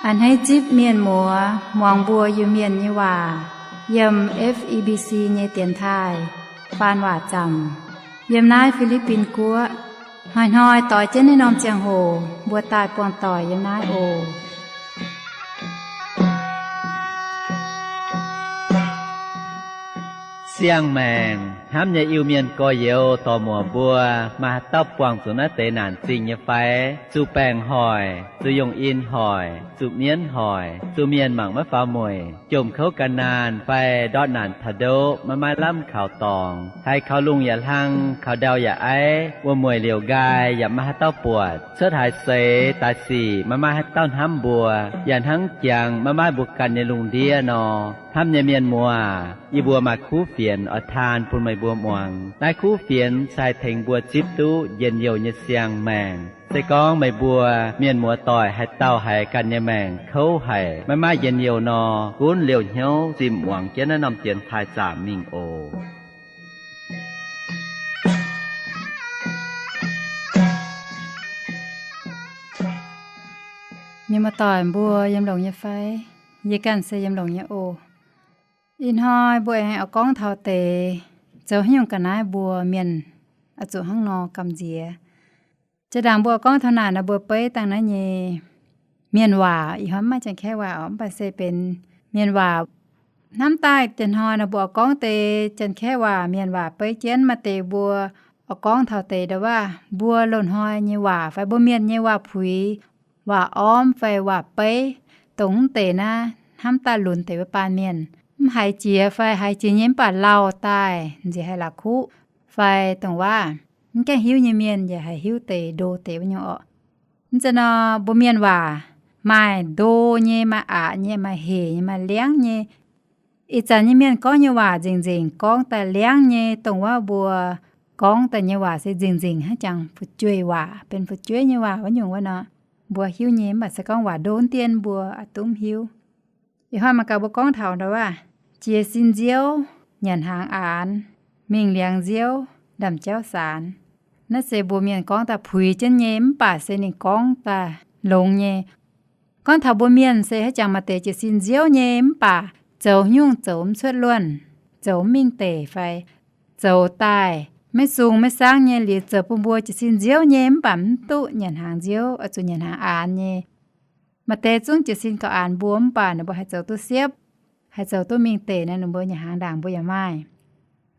A'hneiv zipv mienh muoz muangx mbuo Iu-Mienh nyei waac yiem F E B C nyei dienx taaih faan waac zaamc yiem naaiv Fi^li^bin Guoqv. Hnoi-hnoi doix jienv naaiv norm ziangh hoc mbuo daaih buangh doic yiem naaiv oc. Siang-maengc hnamv nyei Iu-Mienh gorx-youz dorc-muoc mbuo, maaih haaix dauh buangh zuqc naaiv deix naanc zingh nyei fai? Zuqc baengc hoic, zuqc yongh in hoic, zuqc mienv hoic, zuqc mienh mangc maiv faaux mueic, jomc kouv gan naanh fai ndortv naanc taux ndoqv maiv maaih lamh kaux dorngx, haiz kaux lungh yaac hlang, kaux ndau yaac aiv, wuom-mueic liouc nqaai yaac maiv maaih haaix dauh buatc, cuotv haaix seix daaih sic maiv maaih haaix dauh hnamv mbuo, yaac hnangv jangx maiv maaih mbuo ganh nyei lungh ndiev nor. Hnamv nyei mienh muoz, yie mbuo maaih kuv fienx oix taan bun meih mbuo muangx. Naaiv kuv fienx se haih tengx mbuo zipv duqv njien-youh nyei siang-maengc. Se gorngv meih mbuo mienh muoz-doic haaix dauh haiz ganh nyei maengc kouv haic, maiv maaih njien-youh nor, gunv liouh hnyouv zimh muangx jienv naaiv norm dienx taaih zaamc mingh oc. Mienh muoz-doic mbuo yiem longx nyei fai? Yie ganh se yiem longx nyei oc. Ih hnoi mbuo aengx oix gorngv taux deix zoux haaix nyungc ga'naaiv mbuo mienh oix zuqc hnangv nor gamh nziex. Jiex ndaangc mbuo oix gorngv taux naaic nor, mbuo beiv dangh naaiv nyei mienh waac. Ih hnoi mv maaih Janx-Kaeqv waac oc, mv baac se benx mienh waac. Hnamv daaih diex hnoi nor mbuo oix gorngv deix Janx-Kaeqv waac, mienh waac beiv jienv. Maaih deix mbuo oix gorngv taux deix ndau-waac mbuo loz-hnoi nyei waac fai mbuo mienh nyei waac-puix, waac-ormv fai waac-beiv, dongh mv deix naaiv hnamv daaih lunx deix wuov baan mienh. Mv haiz jiex fai haiz jiex nyei mv baac lauh daaih nziex haih la'kuqv fai dongh waac mv gaengh hiuv nyei mienh yaac haih hiuv deix ndo deix wuov nyungc orqc. Mv zeiz nor, mbuo mienh waac maaih ndo nyei, maaih aqc nyei, maaih hec nyei, maaih liangv nyei. Ih zanc nyei mienh gorngv nyei waac nzengc-nzengc gorngv daaih liangv nyei, dongh wuov mbuo gorngv daaih nyei waac se nzengc-nzengc hnangv jangx fu'jueiv waac, benx fu'jueiv nyei waac wuov nyungc wuov nor, mbuo hiuv nyei. Mv baac se gorngv waac ndo dien mbuo aqc duqv mv hiuv. Ih hnoi mangc gaax mbuo gorngv taux ndau-waac jiez sin nziouv, nyanc hnaangx aanx, mingh liangx nziouv, ndaamv-jauv saanx. Naaiv se mbuo mienh gorngv daaih puix jienv nyei, mv baac se ninh gorngv daaih longx nyei. Gorngv taux mbuo mienh se haaix jangx maaih deix jiez sin nziouv nyei mv baac zoux nyungc zoux mv cuotv luonh, zoux mv mingh deic fai zoux daaih maiv sung maiv saangv nyei liuz, zoux bun mbuo jiez sin nziouv nyei mv baac mv duqv nyanc hnaangx nziouv, oix zuqc nyanc hnaangx aanx nyei. Maaih deix zungv jiez sin gauh aanx mbuo mv baac ninh mbuo haih zoux duqv siepv, haih zoux duqv mingh deic nor, ninh mbuo nyanc hnaangx ndaangc mbuo yaac maaih.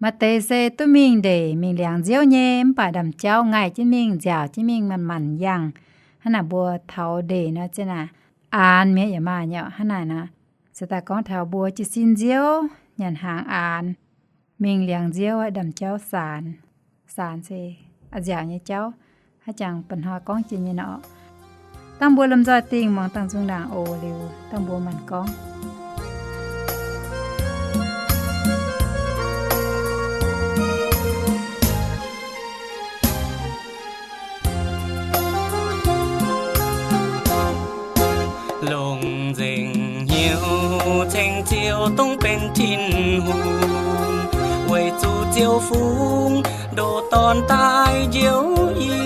Maaih deix se duqv mingh ndeic mingh liangx nziouv nyei mv baac ndaamv-jauv ngaih jienv mingh, nziaauc jienv mingh, manc-manc yangh. Hnangv naaic mbuo taux ndeic nor zien naaic aanx mi'aqv yaac maaih nyei. Hnangv naaic nor, se daaih gorngv taux mbuo jiez sin nziouv, nyanc hnaangx aanx, mingh liangx nziouv, ndaamv-jauv saanx. Saanx se nziaauc nyei jauv. Haaix jangx ba'hnoi gorngv jiex nyei nor. Dangh mbuo lomh nzoih dingh muangx dangh nzung ndaangc oc. Liuz dangh mbuo maanc gorngv. Longc nzengc hnyouv ceng Ziouv dongh benx Tin-Hungh, weic zuqc Ziouv fungx ndoh Dorn daaih njoux yie.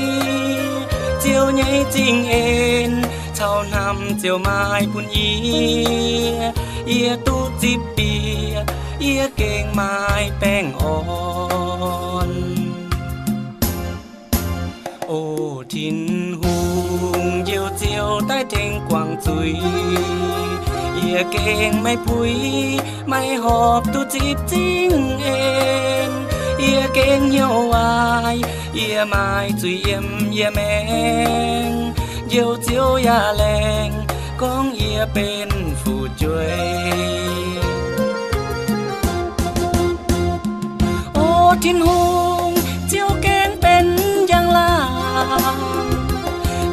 Ziouv nyei zingh en caux hnamv Ziouv maaih bun yie. Yie duqv zipv bieqc, yie gengh maaih baengh orn. O Tin-Hungh, njoux Ziouv daaih tengx guangc zuiz. Yie gengh maiv puix, maiv horpc duqv zipv zingh en. Yie gengh hnyouv waaic, yie maaih zuiz yiem yie maengx. Njoux Ziouv yaac laengz gorngv yie benx fu'jueiv. O Tin-Hungh, Ziouv gengh benx njang-laangc,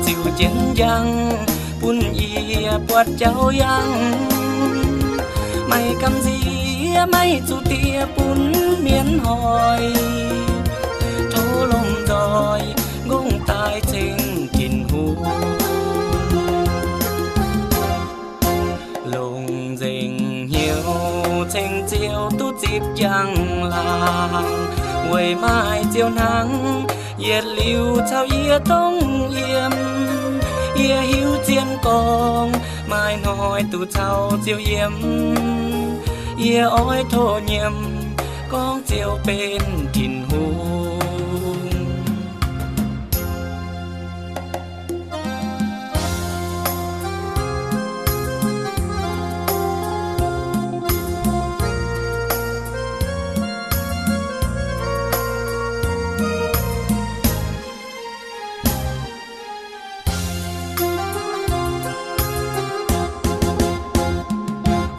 ziux jienv njang bun yie buatc jauv yangh. Maiv gamh nziex, maiv zuqc diev bun mienh hoic. Tov lomh nzoih ngongh daaih ceng Tin-Hungh. Longc nzengc hnyouv ceng Ziouv duqv zipv njang-laangc, weic maaih Ziouv hnangv yietc liuz caux yie dongh yiem. Yie hiuv zien gorngv Maaih hnoi duqv caux Ziouv yiem, yie oix tov nyiemc gorngv Ziouv benx Tin-Hungh.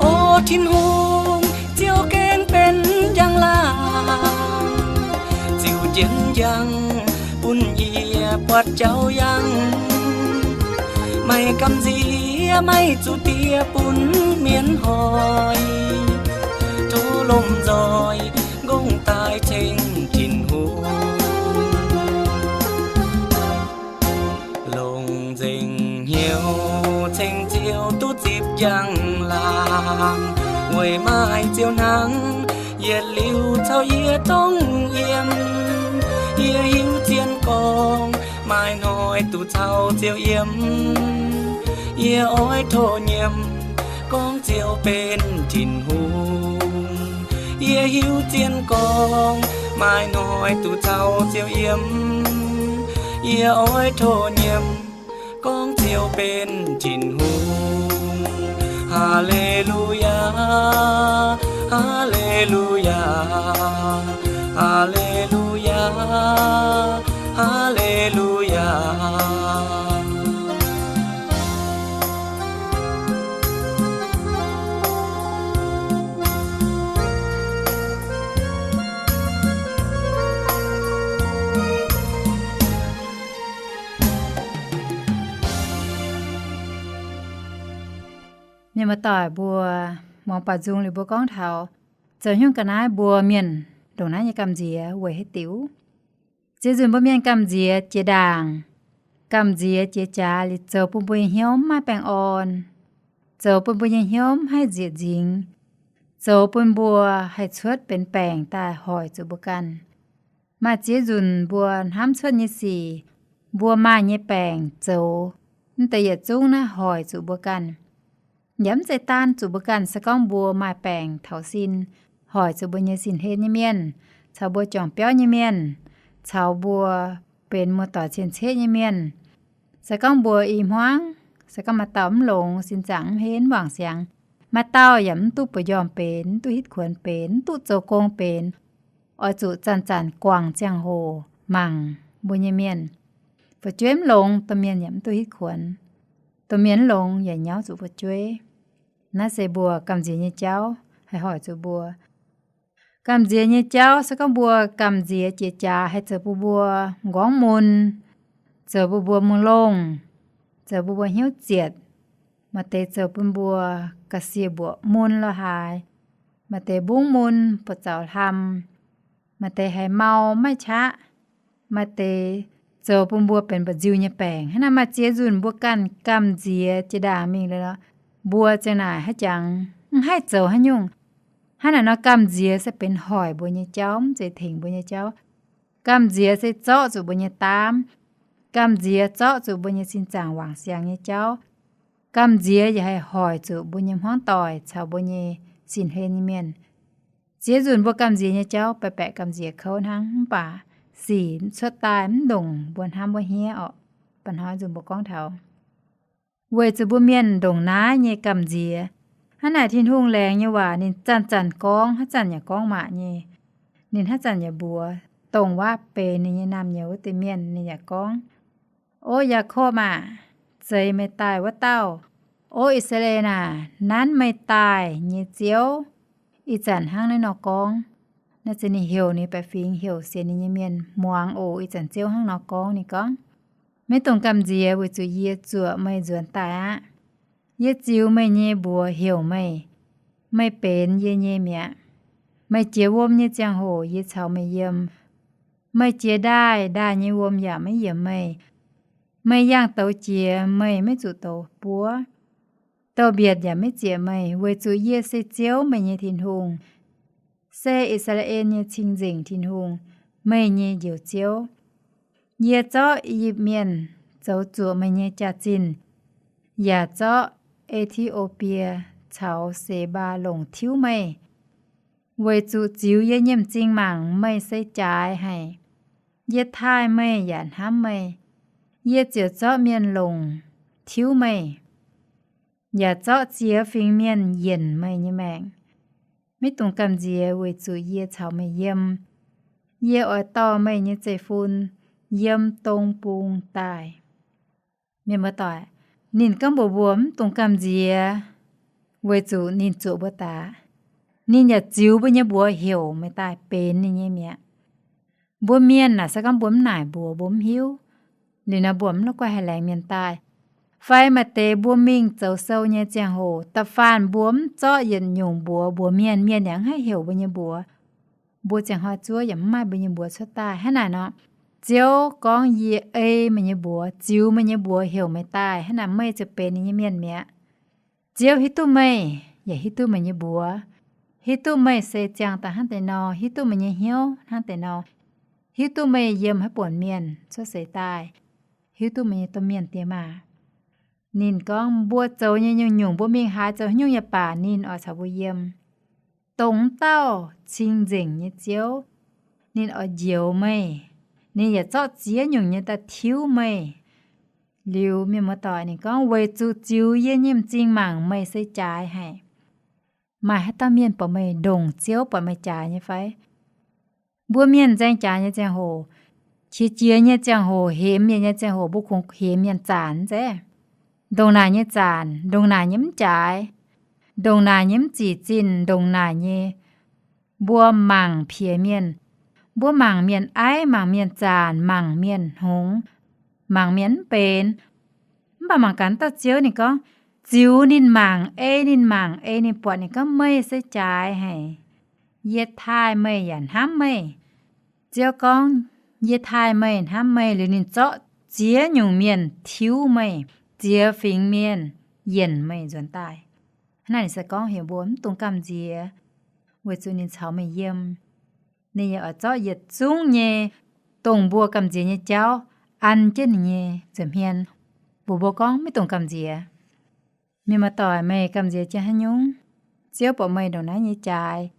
O Tin-Hungh, Ziouv gengh benx njang-laangc, ziux jienv njang bun yie buatc jauv yangh. Maaih gamh nziex, maaih zuqc diex bun mienh hoic. Tov lomh nzoih ngongh daaih ceng Tin-Hungh. Longc nzengc hnyouv ceng Ziouv duqv zipc njang-laangc, weic maaih Ziouv hnangv, yietc liuz caux yie dongh yiem. Yie hiuv zien gorngv maaih hnoi duqv caux Ziouv yiem, yie oix tov nyiemc gorngv Ziouv benx Tin-Hungh. Yie hiuv zien gorngv maaih hnoi duqv caux Ziouv yiem, yie oix tov nyiemc gorngv Ziouv benx Tin-Hungh. Haa^le^lu^yaa, haa^le^lu^yaa, haa^le^lu^yaa, haa^le^lu^yaa. Mienh muoz-doic mbuo, muangx baaux nzung liuz mbuo gorngv taux zoux nyungc ga'naaiv mbuo mienh ndongc naaiv nyei gamh nziex weic haaix diuc? Ziex nzunc mbuo mienh gamh nziex jiex ndaangc, gamh nziex jiex jaax liuz zoux bun mbuo nyei hnyouv mv maaih baengh orn, zoux bun mbuo nyei hnyouv mv haih nzieqc nzingx, zoux bun mbuo haih cuotv benx baengc daaih hoic zuqc mbuo ganh. Maaih ziex nzunc mbuo hnamv cuotv nyei sic, mbuo maaih nyei baengc zoux, mv deix yietc zungv naaiv hoic zuqc mbuo ganh. Yaac mv zeiz daan zuqc mbuo ganh, se gorngv mbuo maaih baengc taux sin, hoic zuqc mbuo nyei sin-hlen nyei mienh, caux mbuo juangc biauv nyei mienh, caux mbuo benx muoz-doic cien-ceqv nyei mienh, se gorngv mbuo i hmuangv, se gorngv maaih dauh mv longx, sin zaangc mv henv, wangc siangx, maaih dauh yaac mv duqv buoz-njormh benx, mv duqv hitv kuonx benx, mv duqv zoux gong benx, oix zuqc zanc-zanc guangc ziangh hoc mangc mbuo nyei mienh. Fu'jueiv mv longx, domh mienh yaac mv duqv hitv kuonx. Domh mienh mv longx yaac nyauv zuqc fu'jueiv. Naaiv se mbuo gamh nziex nyei jauv haih hoic zuqc mbuo. Gamh nziex nyei jauv se gorngv mbuo gamh nziex jiex jaax haih zoux bun mbuo m'nqorngv mun, zoux bun mbuo mungh longh, zoux bun mbuo hnyouv zietc. Maaih deix zoux bun mbuo ga'sie mbuoqc mun lorh haaix, maaih deix mbungv mun buoz-zaux hlam, maaih deix haiz mau maiv qaqv, maaih deix zoux bun mbuo benx mba'nziu nyei baengc. Hnangv naaic maaih ziex nzunc mbuo ganh gamh nziex jiex ndaangc mingh liuz nor, mbuo ziang naaic haaix jangx mv haih zoux haaix nyungc. Hnangv naaic nor gamh nziex se benx hoic mbuo nyei jauv, mv zeiz tengx mbuo nyei jauv. Gamh nziex se zorqv zuqc mbuo nyei daamv. Gamh nziex zorqv zuqc mbuo nyei sin zaangc wangc siangx nyei jauv. Gamh nziex yaac haih hoic zuqc mbuo nyei hmuangv doic caux mbuo nyei sin-hlen nyei mienh. Ziex nzunc mbuo gamh nziex nyei jauv baeqc baeqc gamh nziex kouv hnangv, mv baac sic cuotv daaih mv ndongc mbuo hnamv wuov hniev orqc. Ba'hnoi nzunc mbuo gorngv taux weic zuqc mbuo mienh ndongc naaiv nyei gamh nziex. Hnangv naaic Tin-Hungh laengz nyei waac ninh zanc-zanc gorngv, haaix zanc yaac gorngv maac nyei. Ninh haaix zanc yaac mbuox, dongh waac benx ninh nyei naamh nyouz wuov deix mienh ninh yaac gorngv, O Yaakopv aah! Zeiz meih daaih wuov dauh. O I^saa^laa^en aah! Nanv meih daaih nyei Ziouv. Ih zanc hnangv naaiv nor gorngv. Naaiv se ninh heuc ninh baeqc fingx, heuc sienx ninh nyei mienh muangx oc. Ih zanc Ziouv hnangv nor gorngv. Ninh gorngv, Maiv dungx gamh nziex weic zuqc yie zuoqc meih nzuonx daaih aqv. Yie ziux meih nyei mbuox heuc meih. Meih benx yie nyei mi'aqv. Meih jiex wuom nyei ziangh hoc yie caux meih yiem. Meih jiex ndaaih, ndaaih nyei wuom yaac maiv yiemx meih. Meih yangh douz jiex, meih maiv zuqc douz buov. Douz-mbietc yaac maiv zieqc meih, weic zuqc yie se Ziouv, meih nyei Tin-Hungh, se I^saa^laa^en nyei Cing-Nzengc Tin-Hungh, meih nyei Njoux Ziouv. Yie zorqv I^yipv Mienh zoux zuoqc meih nyei jaax-zinh, yaac zorqv E^ti^o^bie caux Se^mbaa longc tiuv meih, weic zuqc ziux yie nyei m'zing mangc meih se jaaix haic. Yie taaih meih yaac hnamv meih. Yie ziouc zorqv mienh longc tiuv meih, yaac zorqv ziex fingx mienh yienc meih nyei maengc. Maiv dungx gamh nziex weic zuqc yie caux meih yiem. Yie oix dorh meih nyei zeiv-fun yiem dong bung daaih. Mienh muoz-doic, ninh gorngv mbuox mbuo mv dungx gamh nziex, weic zuqc ninh zuoqc mbuo daaih. Ninh yaac ziux mbuo nyei mbuox heuc meih daaih benx ninh nyei mi'aqv. Mbuo mienh naaic se gorngv mbuo mv naaic mbuox, mbuo mv hiuv. Liuz nor mbuo mv la'guaih haih laengz mienh daaih. Fai maaih deix mbuo mingh zoux sou nyei ziangh hoc, da'faanh mbuo mv zorqv yietc nyungc mbuox mbuox mienh, mienh yaac mv haih heuc mbuo nyei mbuox. Mbuo ziangh hnoi zuov yaac mv maaih mbuo nyei mbuox cuotv daaih. Hnangv naaic nor, Ziouv gorngv, Yie ei meih nyei mbuox, ziux meih nyei mbuox heuc meih daaih. Hnangv naaic meih ziouc benx ninh nyei mienh mi'aqv. Ziouv hiuv duqv meih, yaac hiuv duqv meih nyei mbuox, hiuv duqv meih se ziangh daaih hnangv deix nor, hiuv duqv meih nyei hnyouv hnangv deix nor, hiuv duqv meih yiem haaix buonc mienh, cuotv seix daaih, hiuv duqv meih nyei domh mienh diex maac. Ninh gorngv mbuo zoux nyei nyungc-nyungc, mbuo mingh haaix zoux haaix nyungc yaac baac, ninh oix caux mbuo yiem. Dongh wuov dauh cing-nzengc nyei Ziouv, ninh oix njoux meih. Ninh yaac zorqv ziex nyungc nyei daaih tiuv meih. Liuz mienh muoz-doic, ninh gorngv, Weic zuqc ziux yie nyei m'zing mangc meih se jaaix haic. Maaih haaix dauh mienh buatc meih ndongc Ziouv buatc meih jaaix nyei fai? Mbuo mienh nzaeng jaaix nyei ziangh hoc, qiex jiez nyei ziangh hoc, hemx mienh nyei ziangh hoc, mbuo kungx hemx mienh zaanc zeiv. Ndongc naaic nyei zaanc, ndongc naaic nyei mv jaaix, ndongc naaic nyei mv zic zinh, ndongc naaic nyei mbuo mangc piex mienh. Mbuo mangc mienh aiv, mangc mienh zaanc, mangc mienh hngongx, mangc mienh mv benx. Mv baac mangc gaax dauh Ziouv, ninh gorngv, ziux ninh mangc, ei ninh mangc, ei ninh buatc, ninh gorngv, Meih se jaaix haic. Yie taaih meih yaac hnamv meih. Ziouv gorngv, Yie taaih meih, hnamv meih, liuz ninh zorqv ziex nyungc mienh tiuv meih, ziex fingx mienh yienc meih nzuonx daaih. Hnangv naaic ninh se gorngv heuc mbuo mv dungx gamh nziex, weic zuqc ninh caux meih yiem. Ninh yaac oix zorqv yietc zungv nyei dongh mbuo gamh nziex nyei jauv an jienv ninh nyei nza'hmien, mbuox mbuo gorngv maiv dungx gamh nziex. Mienh muoz-doic, meih gamh nziex jienv haaix nyungc? Ziouv buatc meih ndongc naaiv nyei jaaix.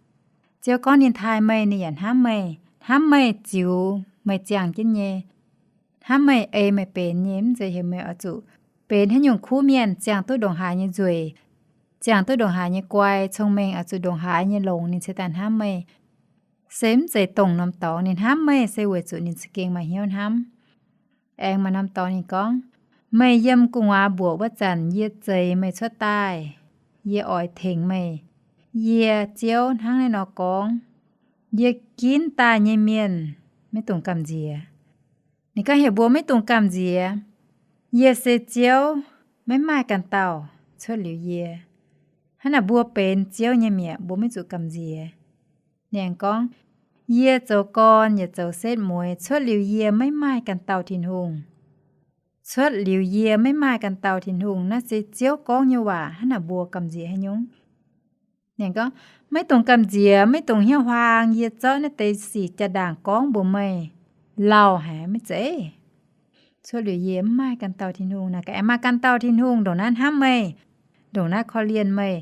Ziouv gorngv ninh taaih meih, ninh yaac hnamv meih, hnamv meih ziux meih ziangh jienv nyei, hnamv meih ei meih benx nyei, mv zeiz heuc meih oix zuqc benx haaix nyungc kuv mienh, ziangh duqv ndongc haaix nyei nzueic, ziangh duqv ndongc haaix nyei guai, cong-mengh oix zuqc ndongc haaix nyei longx, ninh cingx daaih hnamv meih. Se mv zeiz dongh norm dorngx ninh hnamv meih, se weic zuqc ninh za'gengh maaih hnyouv hnamv. Aengx maaih norm dorngx ninh gorngv, Meih yiem gu'nguaaz mbuoqc wuov zanc yie zeix meih cuotv daaih. Yie oix tengx meih. Yie, Ziouv, hnangv naaiv nor gorngv. Yie ginv daaih nyei mienh maiv dungx gamh nziex. Ninh gorngv heuc mbuo maiv dungx gamh nziex. Yie se Ziouv, maiv maaih ganh dauh cuotv liuz yie. Hnangv naaic mbuo benx Ziouv nyei mi'aqv, mbuo maiv zuqc gamh nziex. Ninh aengx gorngv, Yie zoux gorn yaac zoux setv mueiz, cuotv liuz yie maiv maaih ganh dauh Tin-Hungh. Cuotv liuz yie maiv maaih ganh dauh Tin-Hungh. Naaiv se Ziouv gorngv nyei waac. Hnangv naaic mbuo gamh nziex haaix nyungc? Ninh gorngv, Maiv dungx gamh nziex, maiv dungx hnyouv huaang. Yie zorqv naaiv deix sic jaa-ndaangc gorngv mbuox meih lauh haic, maiv zeiz? Cuotv liuz yie mv maaih ganh dauh Tin-Hungh. Naaic gaax, aengx maaih ganh dauh Tin-Hungh ndongc naaiv hnamv meih, ndongc naaiv korv-lienh meih,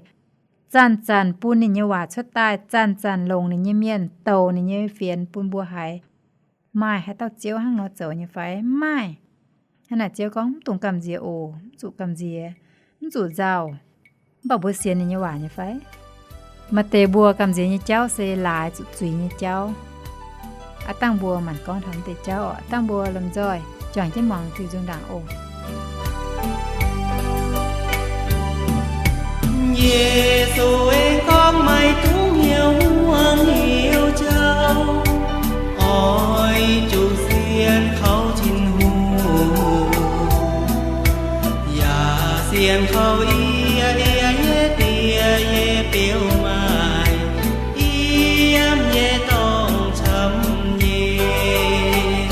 zanc-zanc bun ninh nyei waac cuotv daaih, zanc-zanc longc ninh nyei mienh douc ninh nyei fienx bun mbuo haiz. Maaih haaix dauh Ziouv hnangv nor zoux nyei fai? Mv maaih. Hnangv naaic Ziouv gorngv, Mv dungx gamh nziex oc. Mv zuqc gamh nziex, mv zuqc nzauh. Mv baac mbuo sienx ninh nyei waac nyei fai? Maaih deix mbuo gamh nziex nyei jauv se laaix zuqc zuiz nyei jauv. Aav dangh mbuo maanc gorngv taux naaiv deix jauv oc. Aav dangh mbuo lomh nzoih juangc jienv muangx diuh nzung ndaangc oc. Yesu aengx gorngv, Meih dungx hnyouv hnyouv jauv, oix zuqc sienx kaux Tin-Hungh, yaac sienx kaux yie, yie nyei Die yie biux maaih yiem nyei dorngx camv nyei.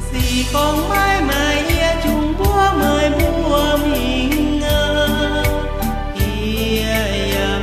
Se gorngv maiv maaih yie jun mbuox meih mbuo mingh aqv, yie yaac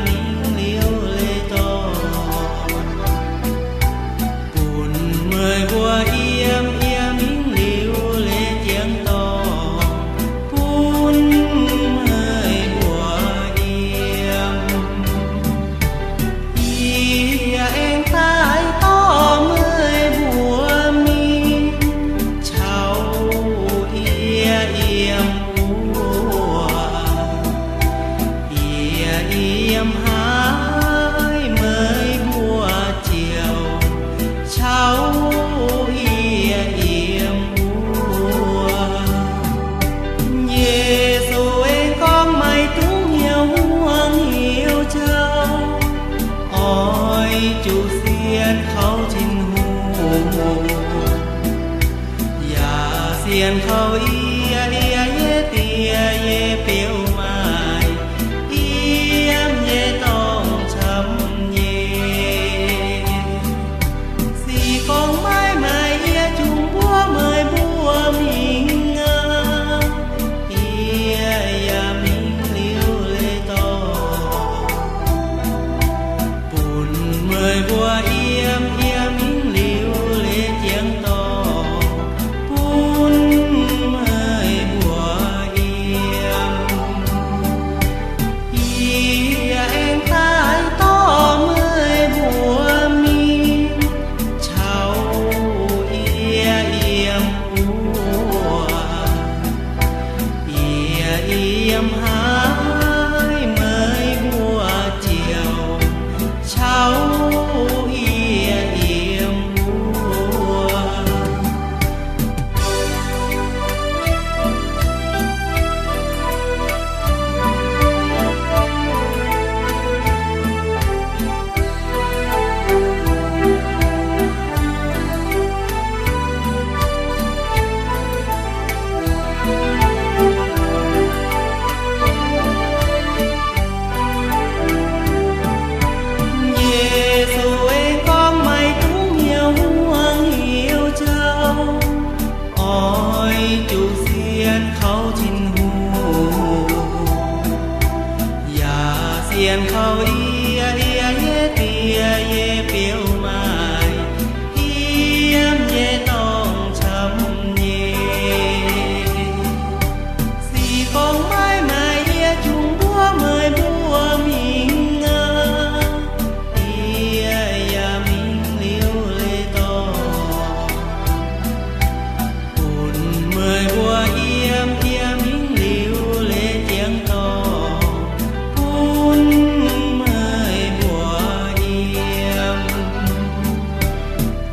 Juqc sienx kaux Tin-Hungh, yaac sienx kaux yie, yie nyei Die, yie beu maaih yiem nyei dorngx camv nyei. Se gorngv maiv maaih yie, jung mbuo meih mbuo mingh aqv. Yie yaac mingh liuz leiz-dorngh, bun meih mbuo yiem. Yie mingh liuz leiz-jienv dorngh, bun meih mbuo yiem. Yie aengx daaih dorh meih mbuo mingh caux yie yiem wuov. Yie yiem haaix, meih mbuo ziouc caux yie yiem wuov. Yesu aengx gorngv, Meih dungx hnyouv hnyouv jauv, oix zuqc sienx kaux Tin-Hungh, yaac sienx kaux yie, yie nyei Die, yie beu maaih yiem nyei dorngx camv nyei. Se gorngv maiv maaih yie, jung mbuo meih mbuo mingh aqv. Yie yaac mingh liuz leiz-dorngh, bun meih mbuo yiem. Yie mingh liuz leiz-jienv dorngh, bun meih mbuo yiem.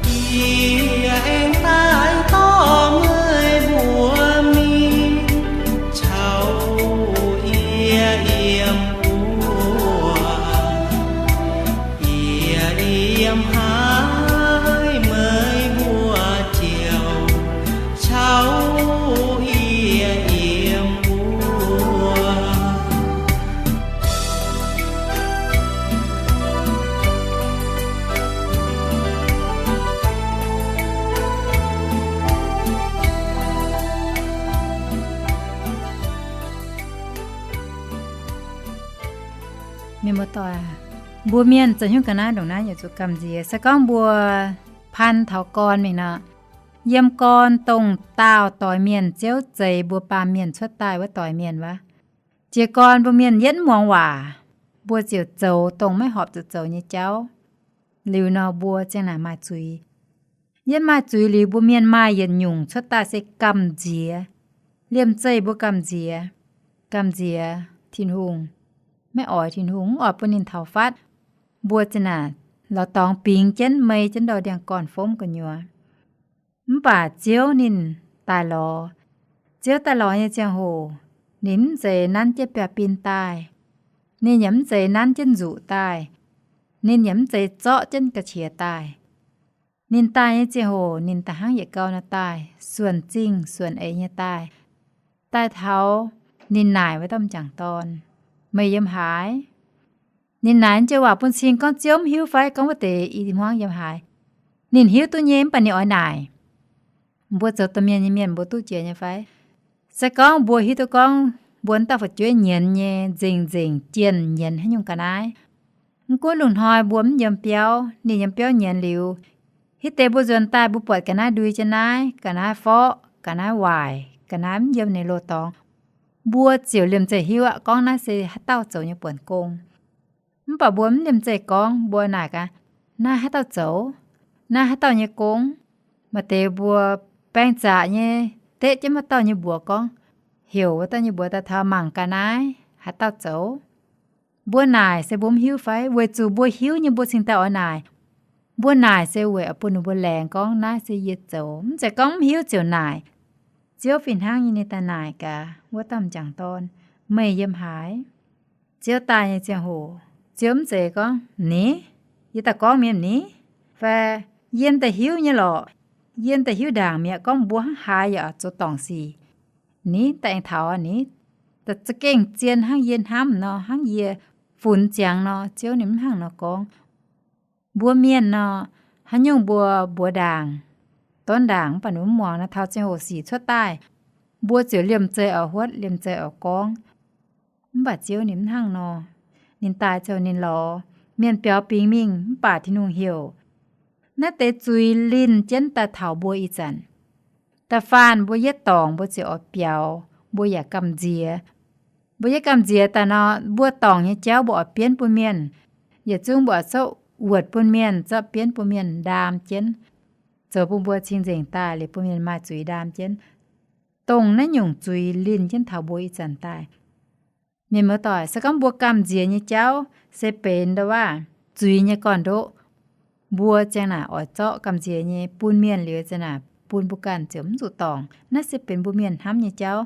Yie aengx daaih dorh meih mbuo mingh caux yie yiem wuov. Yie yiem haaix, meih mbuo ziouc caux yie yiem wuov. Mienh muoz-doic, mbuo mienh zoux hnyouv ga'naaiv ndongc naaiv yaac zuqc gamh nziex. Se gorngv mbuo pan taux gorn mingh nor, yiem gorn dongh daauh doix mienh, Ziouv zeix mbuo baamh mienh cuotv daaih wuov doix mienh wuov, jiez gorn mbuo mienh yietv muangx waac, mbuo ziouc zoux dongh maiv horpc zuqc zoux nyei jauv. Liuz nor mbuo ziang naaic maaih zuiz. Yietv maaih zuiz liuz, mbuo mienh maaih yietc nyungc cuotv daaih se gamh nziex. Liemh zeih mbuo gamh nziex, gamh nziex Tin-Hungh, maiv oix Tin-Hungh, mv oix bun ninh taux fatv. Mbuo ziang naaic lorz dorngx bingx jienv, mei jienv ndau ndiangx-gorn fomv gu'nyuoz. Mv baac Ziouv ninh daaih lorz. Ziouv daaih lorz nyei ziangh hoc, ninh mv zeiz nanv jienv biaav-bin daaih. Ninh yaac mv zeiz nanv jienv nzuqc daaih. Ninh yaac mv zeiz zorqv jienv ga'qiex daaih. Ninh daaih nyei ziangh hoc, ninh da'hnangv yietc gau nor daaih, suonc zingh suonc eix nyei daaih. Daaih taux, ninh naaic wuov dauh m'jangc dorn, Meih yiem haaix? Ninh naaic joux waac bun cing gorngv Ziouv mv hiuv fai gorngv wuov deix i hmuangv yiem haaix. Ninh hiuv duqv nyei, mv baac ninh oix naaic. Mbuo zoux domh mienh nyei mienh mbuo duqv jiex nyei fai? Se gorngv mbuo hiuv duqv gorngv mbuo wuov dauh fu'jueiv nyienz nyei nzengc-nzengc jienh nyienz haaix nyungc ga'naaiv, mv gunv lungh hnoi mbuo mv yiem biauv, ninh yiem biauv nyienz liuz, hitv deix mbuo nzuonx daaih mbuo buatc ga'naaiv ndui jienv naaiv, ga'naaiv forqv, ga'naaiv waaic, ga'naaiv mv yiem ninh loz-dorngx, mbuo ziouc liemh zeih hiuv aqv gorngv naaiv se haaix dauh zoux nyei buonc gong. Mv baac mbuo mv liemh zeih gorngv, mbuo naaic gaax, Naaiv haaix dauh zoux? Naaiv haaix dauh nyei gong? Maaih deix mbuo baeng zaqc nyei deqv jienv wuov dauh nyei mbuox gorngv, heuc wuov dauh nyei mbuox daaih taux mangc ga'naaiv haaix dauh zoux. Mbuo naaic se mbuo mv hiuv fai? Weic zuqc mbuo hiuv nyei mbuo cingx daaih oix naaic. Mbuo naaic se weic oix bun ninh mbuo laengz gorngv naaiv se yie zoux. Mv zeiz gorngv mv hiuv ziouc naaic. Ziouv fih hnangv nyei ninh daaih naaic gaax wuov dauh m'jangc dorn, Meih yiem haaix? Ziouv daaih nyei ziangh hoc, Ziouv mv zeiz gorngv, Ni, Yie daaih gorngv mienh ni, fai yie daaih hiuv nyei lorqc. Yie daaih hiuv ndaangc mi'aqv, gorngv mbuo hnangv haaix yaac zoux dorngc sic ni, daaih aengx taux ni, za'gengh zien hnangv yie hnamv nor, hnangv yie funx ziangx nor. Ziouv ninh mv hnangv nor gorngv. Mbuo mienh nor, haaix nyungc mbuo mbuox ndaangc, dorn ndaangc mv baac ninh mv muangx nor, taux ziangh hoc sic cuotv daaih, mbuo ziouc liemh zeih oix huotv, liemh zeih oix gorngv. Mv baac Ziouv ninh mv hnangv nor. Ninh daaih ziouc ninh lorz mienh biaux bingx mingh, mv baac Tin-Hungh heuc naaiv deix zuiz linh jienv daaih taux mbuo ih zanc. Da'faanh mbuo yietv dorngc mbuo ziouc oix biaux, mbuo yaac gamh nziex. Mbuo yietv gamh nziex daaih nor, mbuo dorngc nyei jauv mbuo oix bienv bun mienh. Yietc zungv mbuo oix zorqv wuotc bun mienh, zorqv bienv bun mienh ndaam jienv, zoux bun mbuo cing-nzengc daaih liuz bun mienh maaih zuiz ndaam jienv. Dongh naaiv nyungc zuiz linh jienv taux mbuo ih zanc daaih. Mienh muoz-doic, se gorngv mbuo gamh nziex nyei jauv se benx ndo waav zuiz nyei gorn-ndoqv, mbuo ziang naaic oix zorqv gamh nziex nyei bun mienh liuz, ziang naaic bun mbuo ganh ziouc mv zuqc dorngc. Naaiv se benx mbuo mienh hnamv nyei jauv.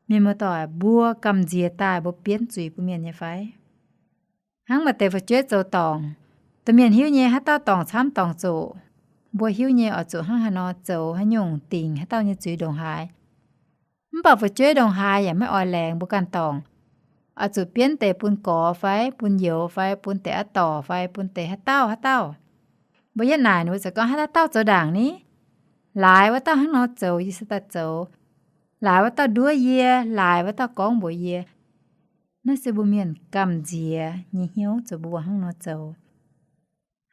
Mienh muoz-doic, mbuo gamh nziex daaih mbuo bienv zuiz bun mienh nyei fai? Hnangv maaih deix fu'jueiv zoux dorngc, domh mienh hiuv nyei haaix dauh dorngc camv dorngc zoqc. Mbuo hiuv nyei oix zuqc hnangv haaix nor zoux, haaix nyungc dingc haaix dauh nyei zuiz ndongc haaix. Mv baac fu'jueiv ndongc haaix yaac maiv oix laengz mbuo ganh dorngc. Oix zuqc bienv deix bun gorx fai bun youz fai bun deix aqv dorc fai bun deix haaix dauh haaix dauh. Mbuo yietv naaic ninh mbuo ziouc gorngv, haaix dauh dauh zoux ndaangc ni? Laaix wuov dauh hnangv nor zoux yie se daaih zoux. Laaix wuov dauh nduov yie, laaix wuov dauh gorngv mbuox yie. Naaiv se mbuo mienh gamh nziex nyei hnyouv zoux mbuo hnangv nor zoux.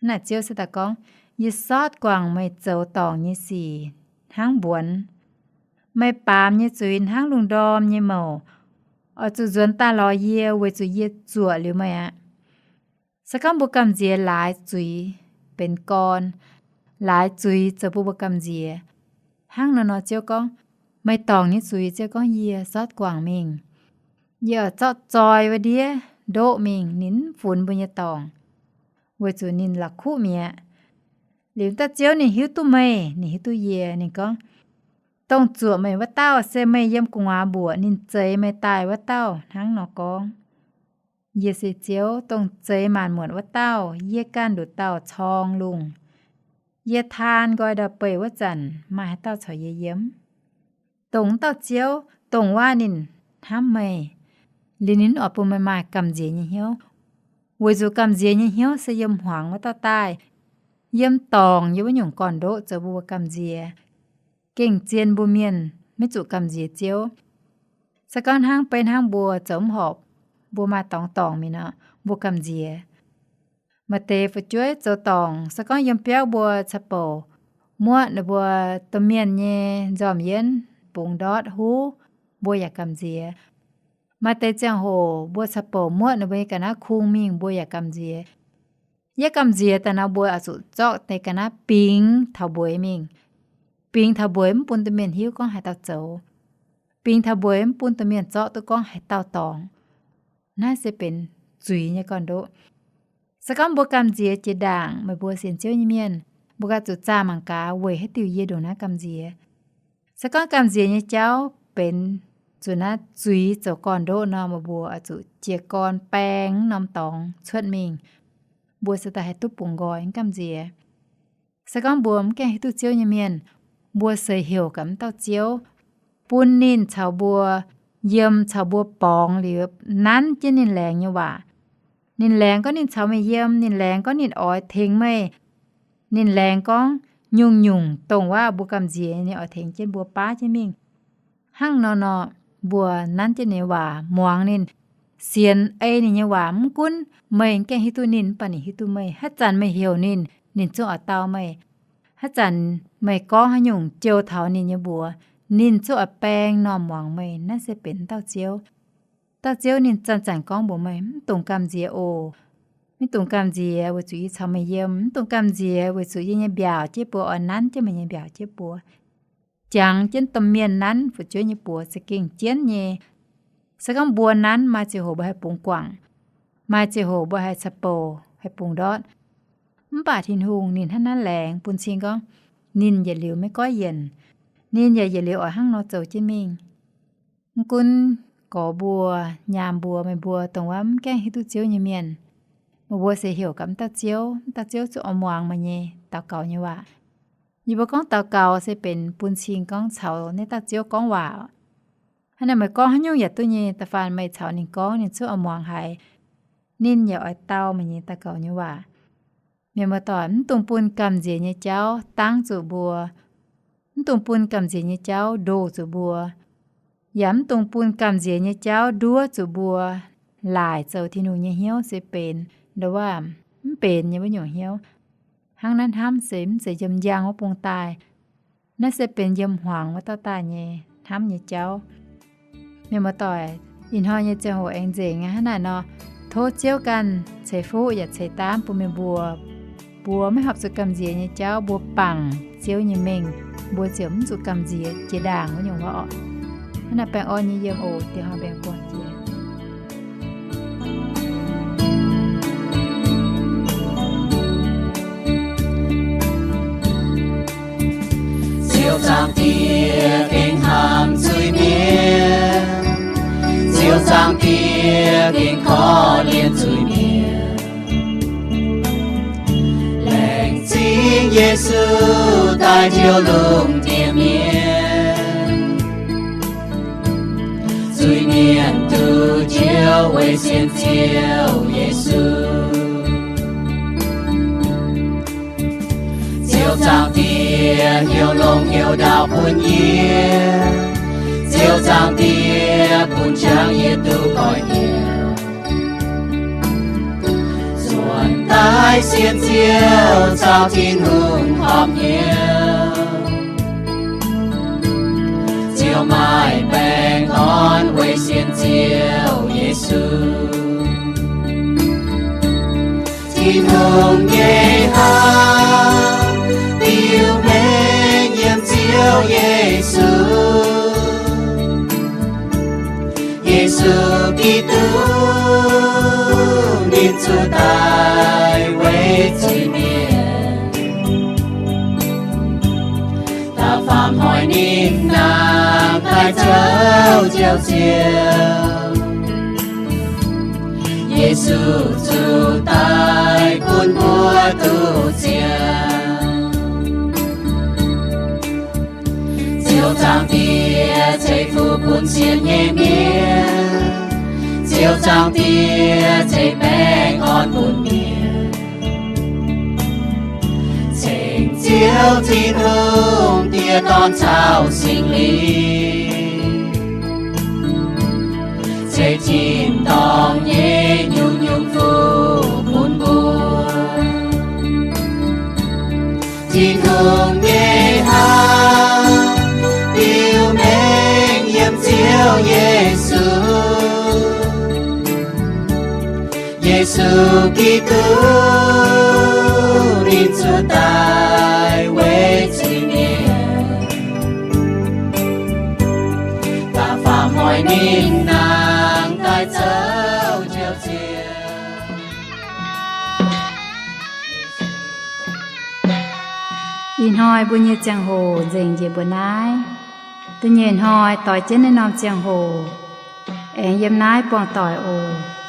Naaic Ziouv se daaih gorngv, yie sortv guangc meih zoux dorngc nyei sic hnangv mbuonx, meih baamz nyei zuiz hnangv lungh ndorm nyei mouc. Oix zuqc nzuonx daaih lorz yie weic zuqc yie zuoqc liuz meih aqv. Se gorngv mbuo gamh nziex laaix zuiz benx gorn, laaix zuiz zoux bun mbuo gamh nziex. Hnangv nor nor Ziouv gorngv, meih dorngc nyei zuiz, Ziouv gorngv, yie sortv guangc mingh. Yie oix zorqv zoi wuov ndiev ndoqv mingh, ninh mv funx mbuo nyei dorngc, weic zuqc ninh la'kuqv mi'aqv. Liuz dauh Ziouv ninh hiuv duqv meih, ninh hiuv duqv yie. Ninh gorngv, dongh zuoqc meih wuov dauh se meih yiem gu'nguaaz mbuoqc ninh zeix meih daaih wuov dauh hnangv nor gorngv. Yie se Ziouv, dongh zeix maanc muotc wuov dauh. Yie ganh nduqc dauh corng lungh. Yie taan nqoi ndau-beih wuov zanc maaih haaix dauh caux yie yiem? Dongh wuov dauh Ziouv, dongh waac ninh hnamv meih, liuz ninh oix bun meih maaih gamh nziex nyei hnyouv. Weic zuqc gamh nziex nyei hnyouv se yiem hmuangx wuov dauh daaih. Yiem dorngc, yiem wuov nyungc gorn-ndoqv zoux mbuo gamh nziex. Gengh zien mbuo mienh maiv zuqc gamh nziex Ziouv. Se gorngv hnangv beiv hnangv mbuo zoux mv horpc, mbuo maaih dorngx dorngc mingh nor, mbuo gamh nziex. Maaih deix fu'jueiv zoux dorngc, se gorngv yiem biauv mbuo caux bouc muoqv ninh mbuo domh mienh nyei nzormc yienv bungx ndortv huv, mbuo yaac gamh nziex. Maaih deix ziangh hoc mbuo caux bouc muoqv ninh mbuo nyei ga'naaiv kung mingh, mbuo yaac gamh nziex. Yie gamh nziex daaih nor, mbuo oix zuqc zorqv deix ga'naaiv bingx taux mbueiz mingh. Bingx taux mbueiz mv bun domh mienh hiuv gorngv haaix dauh zoux. Bingx taux mbueiz mv bun domh mienh zorqv duqv gorngv haaix dauh dorngc. Naaiv se benx zuiz nyei gorn-ndoqv. Se gorngv mbuo gamh nziex jiex ndaangc meih mbuo sienx Ziouv nyei mienh, mbuo ganh zuqc zaah mangc gaax weic haaix diuc yie ndongc naaiv gamh nziex. Se gorngv gamh nziex nyei jauv benx zuqc naaiv zuiz zoux gorn-ndoqv nor, meih mbuo oix zuqc jiez gorn baeng norm dorngx cuotv mingh, mbuo se daaih haih duqv bungx nqoi mv gamh nziex. Se gorngv mbuo mv gaengh hiuv duqv Ziouv nyei mienh, mbuo seix heuc gaax mv dauh Ziouv, bun ninh caux mbuo yiem, caux mbuo borngz liuz nanv jienv ninh laengz nyei waac. Ninh laengz gorngv ninh caux meih yiem, ninh laengz gorngv ninh oix tengx meih, ninh laengz gorngv nyungc-nyungc dongh waac mbuo gamh nziex ninh oix tengx jienv mbuo baav jienv mingh. Hnangv nor nor, mbuo nanv jienv ninh nyei waac, muangx ninh, sienx ei ninh nyei waac. Mv gunv meih mv gaengh hiuv duqv ninh, mv baac ninh hiuv duqv meih. Haaix zanc meih heuc ninh, ninh zungv oix dau meih. Haaix zanc meih gorngv haaix nyungc jou taux ninh nyei mbuox, ninh zungv oix baeng normh muangx meih. Naaiv se benx dauh Ziouv. Dauh Ziouv ninh zanc-zanc gorngv mbuox meih, mv dungx gamh nziex oc. Mv dungx gamh nziex weic zuqc yie caux meih yiem. Mv dungx gamh nziex weic zuqc yie nyei mbiaauc jienv buoz, oix nanv jienv meih nyei mbiaauc jienv buoz. Jangx jienv domh mienh nanv fu'jueiv nyei buoz za'gengh jienv nyei. Se gorngv mbuo nanv, maaih ziangh hoc mbuo haih bungx guangc, maaih ziangh hoc mbuo haih caux bouc, haih bungx ndortv. Mv baac Tin-Hungh ninh hnangv naaiv laengz bun cing gorngv, ninh yietc liuz maiv goiv yienc. Ninh yaac yietc liuz oix hnangv nor zoux jienv mingh. Mv gunv gorx mbuo, nyaam mbuo, meih mbuo dongh wuov mv gaengh hiuv duqv Ziouv nyei mienh, Meih mbuo se heuc gaax mv dauh Ziouv, mv dauh Ziouv zuqc oix muangx meih nyei daux gaux nyei waac. Yie mbuo gorngv daux gaux se benx bun cing gorngv caux naaiv dauh Ziouv gorngv waac. Hnangv naaic meih gorngv haaix nyungc yaac duqv nyei, da'faanh meih caux ninh gorngv, ninh zuqc oix muangx haiz, ninh yaac oix dau meih nyei daux gaux nyei waac. Mienh muoz-doic, mv dungx bun gamh nziex nyei jauv dangv zuqc mbuo. Mv dungx bun gamh nziex nyei jauv ndoh zuqc mbuo. Yaac mv dungx bun gamh nziex nyei jauv nduov zuqc mbuo laaic zoux Tin-Hungh nyei hnyouv se benx ndo waac mv benx nyei wuov nyungc hnyouv. Hnangv naaiv hnamv se mv zeiz yiem njang wuov bung daaih. Naaiv se benx yiem hmuangx wuov dauh daaih nyei hnamv nyei jauv. Mienh muoz-doic, ih hnoi nyei ziangh hoc aengx nzengc aqv. Hnangv naaic nor, tov Ziouv ganh ceix fuqv yaac ceix daamv bun meih mbuo. Mbuo maiv horpc zuqc gamh nziex nyei jauv, mbuo bangc Ziouv nyei mengh, mbuo ziouc mv zuqc gamh nziex jiex ndaangc wuov nyungc waac orqc. Hnangv naaic baengh orn nyei yiem oc. Diex hnoi mbaengx buangh jiex. Ziouv Zaangc Diex gengh hnamv zuiz-mienh, Ziouv Zaangc Diex gengh korv-lienh zuiz-mienh. Laengz zingh Yesu daaih njoux lungh ndiev mienh. Zuiz-mienh duqv njoux weic sienx Ziouv Yesu. Ziouv Zaangc Diex hnyouv longx hnyouv ndaauv bun yie. Ziouv Zaangc Diex bun jangx yie duqv goiv hnyouv. Nzuonx daaih sienx Ziouv caux Tin-Hungh horpc hnyouv. Ziouv maaih baengh orn weic sienx Ziouv Yesu. Tin-Hungh nyei hnamv biux mengh yiem Ziouv Yesu. Yesu Giduc, ninh zuqc daic weic zuiz-mienh, da'faanh hnoi ninh nangh daaih zoux Njoux Ziouv. Yesu zuqc daic bun mbuo duqv ziangh. Ziouv Zaangc Diex ceix fuqv bun sienx nyei mienh. Ziouv Zaangc Diex ceix baengh orn bun mienh. Ceng Ziouv Tin-Hungh, Diex, Dorn caux Singx Lingh, ceix tin-dorngh nyei nyungc-nyungc fuqv bun mbuo. Tin-Hungh nyei hnamv biux mengh yiem Ziouv Yesu. Yesu Giduc, ninh zuqc daic weic zuiz-mienh, da'faanh hnoi ninh nangh daaih zoux Njoux Ziouv. Ih hnoi mbuo nyei ziangh hoc nzengc njiec mbuo naaiv. Da'nyeic hnoi doix jienv naaiv norm ziangh hoc aengx yiem naaiv buangh doic oc.